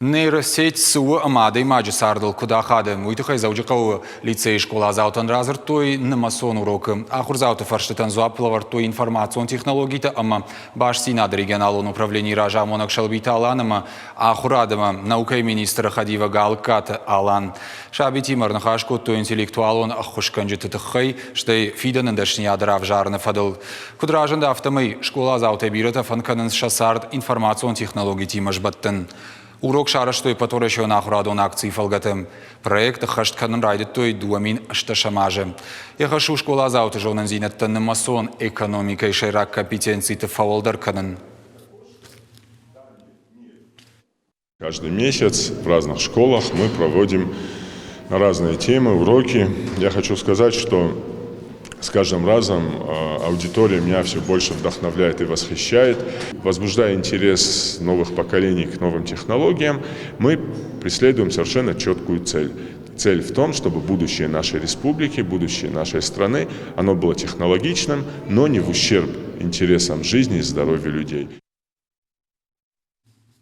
Нейросеть цы у ӕмӕ адӕймаджы цардыл куыд ахады, уый тыххӕй Дзӕуджыхъӕуы лицейы скъоладзаутӕн радзырдтой нымӕцон урокы. Ахуырдзауты фӕрстытӕн дзуапп лӕвӕрдтой информацион технологитӕ ӕмӕ бастдзинады регионалон управленийы разамонӕг Сӕлбиты Алан ӕмӕ ахуырад ӕмӕ наукӕйы министры хӕдивӕг Алыккаты Алан. Сабитимӕ ӕрныхас кодтой интеллектуалон ӕххуысгӕнджыты тыххӕй, стӕй фидӕны дӕсныйад равзарыны фӕдыл. Куыд разынд, афтӕмӕй скъоладзаутӕй бирӕтӕ фӕнд кӕнынц сӕ цард информацион технологитимӕ сбӕттын. Урок сарӕзтой ӕппӕтуӕрӕсеон ахуырадон акцийы фӕлгӕты. Проект ӕххӕст кӕнын райдыдтой 2008 азы. Йӕ хӕс у скъоладзауты зонындзинӕдтӕ нымӕцон экономикӕйы сӕйраг компетенциты фӕуӕлдӕр кӕнын. Каждый месяц в разных школах мы проводим на разные темы, уроки. Я хочу сказать, что с каждым разом аудитория меня все больше вдохновляет и восхищает. Возбуждая интерес новых поколений к новым технологиям, мы преследуем совершенно четкую цель. Цель в том, чтобы будущее нашей республики, будущее нашей страны, оно было технологичным, но не в ущерб интересам жизни и здоровью людей.